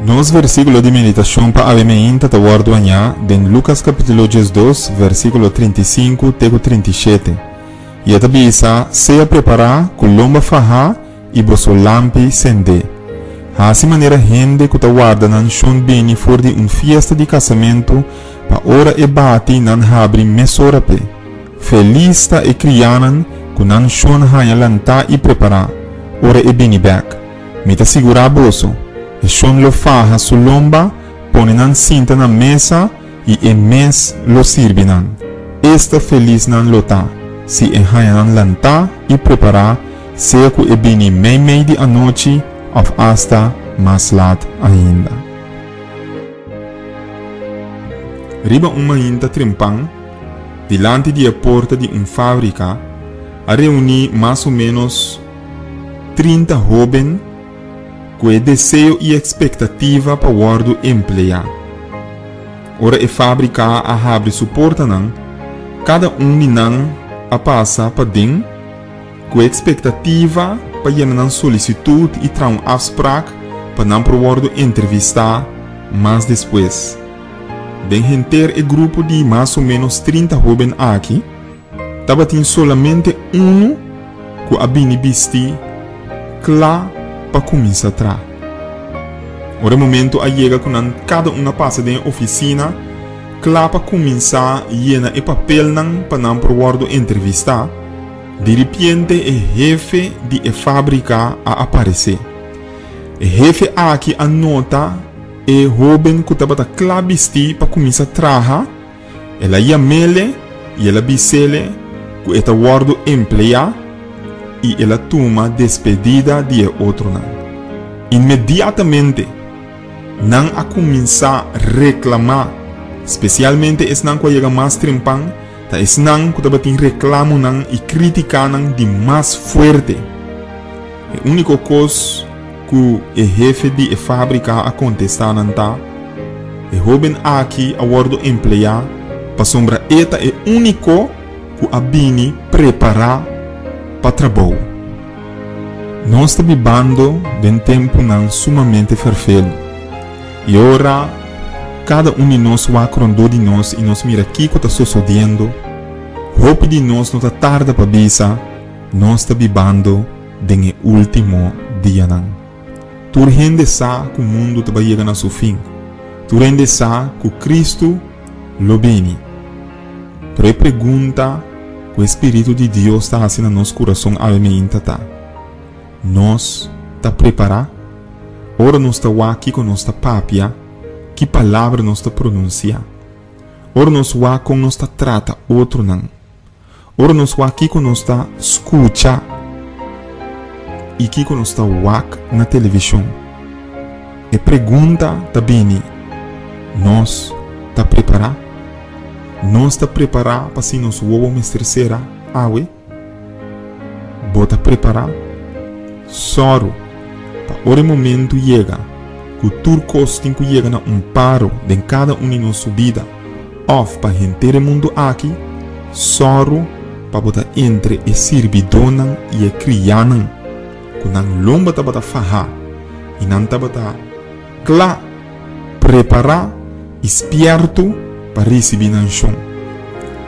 Nos versíkulo di meditashon pa awe meinta ta wòrdu hañá den Lukas kapítulo 12, versíkulo 35 te ku 37. I e ta bisa, Sea prepará ku lomba fahá i boso lampi sendé. Hasi manera hende ku ta warda nan shon bini for di un fiesta di kasamentu pa ora e bati nan habri mesora p'e. Felis ta e kriánan ku nan shon haña lantá i prepará ora e bini bèk. Mi ta sigurá boso, e shon lo faha su lomba, pone nan sinta na mesa i e mes lo sirbi nan. Esta felis nan lo ta, si e haña nan lantá i prepará, sea ku e bini meimei di anochi òf asta mas lat ainda. Riba un mainta trempan, dilanti di e porta di un fábrika, a reuní mas o ménos 30 hóben ku e deseo i ekspektativa pa wòrdu empleá. Ora e fábrika a habri su portanan, kada un di nan a pasa paden ku e ekspektativa pa yena nan solisitut i traha un afsprak pa nan por wòrdu entrevistá mas despues. Den henter e grupo di mas o ménos 30 hóben aki, Tabatin solamente unu ku a bini bistí kla pa kuminsá traha. Ora e momentu a yega ku nan kada un a pasa den e ofisina kla pa kuminsá yena e papelnan pa nan por wòrdu entrevistá, diripiente e hefe di e fábrika a aparesé. E hefe aki a nota e hóben ku tabata kla bistí pa kuminsá traha. El a yam'ele i el a bis'ele ku e ta wòrdu empleá i el a tuma despedida di e otronan. Inmediatamente nan a kuminsá reklamá, spesialmente esnan ku a yega mas trempan, ta esnan ku tabatin reklamonan i krítikanan di mas fuerte. E úniko kos ku e hefe di e fábrika a kontestá nan ta, E hóben aki a wòrdu empleá pasobra e ta e úniko ku a bini prepará pa trabou. Nos ta bibando den tempunan sumamente ferfelu, i ora kada un di nos wak rondó di nos i nos mira kiko ta sosodiendo, hopi di nos no ta tarda pa bisa, Nos ta bibando den e último dianan. Tur hende sa ku mundu ta bai yega na su fin. Tur hende sa ku Kristu lo bini. Pero e pregunta ku e Spiritu di Dios ta hasi na nos kurason awe meinta ta, Nos ta prepará? Ora nos ta wak kiko nos ta papia, ki palabra nos ta pronunsiá? Ora nos wak kon nos ta trata otronan? Ora nos wak kiko nos ta skucha i kiko nos ta wak na televishon, e pregunta ta bini, Nos ta prepará? Nos ta prepará pa si nos wowo mester sera awe? Bo ta prepará? Sòru pa ora e momentu yega ku tur kos tin ku yega na un paro den kada un di nos su bida, Òf pa henter e mundu aki, sòru pa bo ta entre e sirbidónan i e kriánan ku nan lomba tabata fahá i nan tabata kla, prepará i spièrtu pa risibí nan shon.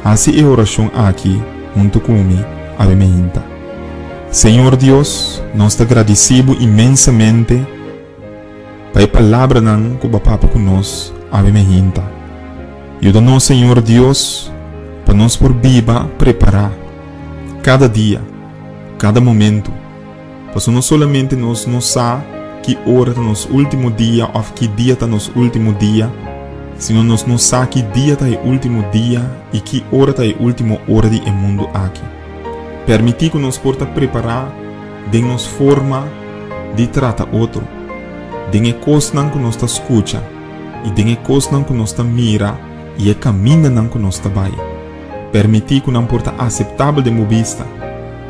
Hasi e orashon aki huntu ku mi awe meinta. Señor Dios, nos ta gradisí bo inmensamente. Pa e palabranan ku bo a papia ku nos awe mehinta. Yuda nos, Señor Dios, pa nos por biba prepará kada dia, kada momentu, pasobra no solamente nos no sa ki ora ta nos último dia òf ki dia ta nos último dia, sino nos no sa ki dia ta e último dia i ki ora ta e último ora di e mundu aki. Permití ku nos por ta prepará den nos forma di trata otro, den e kosnan ku nos ta skucha i den e kosnan ku nos ta mira i e kamindanan ku nos ta bai. Permití ku nan por ta aseptabel den bo bista,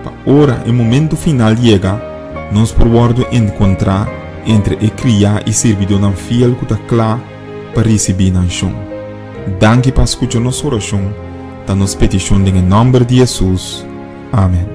pa ora e momentu final yega, nos por wòrdu enkontrá entre e kriá i sirbidónan fiel ku ta kla pa risibí nan shon. Danki pa skucha nos orashon, ta nos petishon den e nòmber di Hesus. Amen.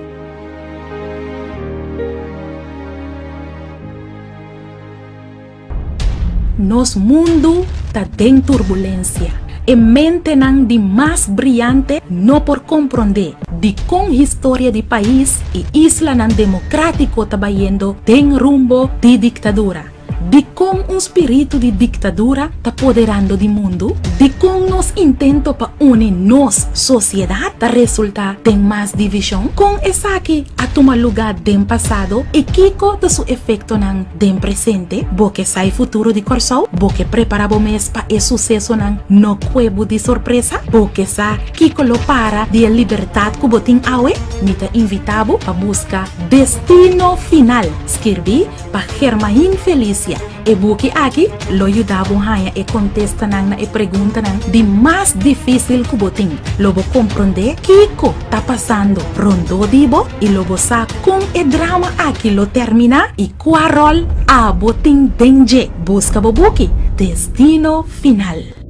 Nos mundu ta den turbulensia. E mentenan di mas briante no por komprondé dikon historia di pais i islanan demokrátiko ta bayendo den rumbo di diktadura. Dikon un spiritu di diktadura ta poderando di mundu? Dikon nos intento pa uni nos sosiedat ta resultá den mas divishon? Kon esaki a tuma lugá den pasado i kiko ta su efektonan den presente? Bo ke sa e futuro di Kòrsou? Bo ke prepará bo mes pa e susesonan no kue bo di sorpresa? Bo ke sa kiko lo para di e libertat ku bo tin awe? Mi ta invitá bo pa buska Destino Final, skirbí Pa Germain Felicia, e buki aki lo yuda bo haña e kontestanan na e preguntanan di mas difísil ku bo tin. Lo bo komprondé kiko ta pasando rondó di bo i lo bo sa kon e drama aki lo terminá i kua ròl abo tin den dje. Buska bo buki, Destino Final.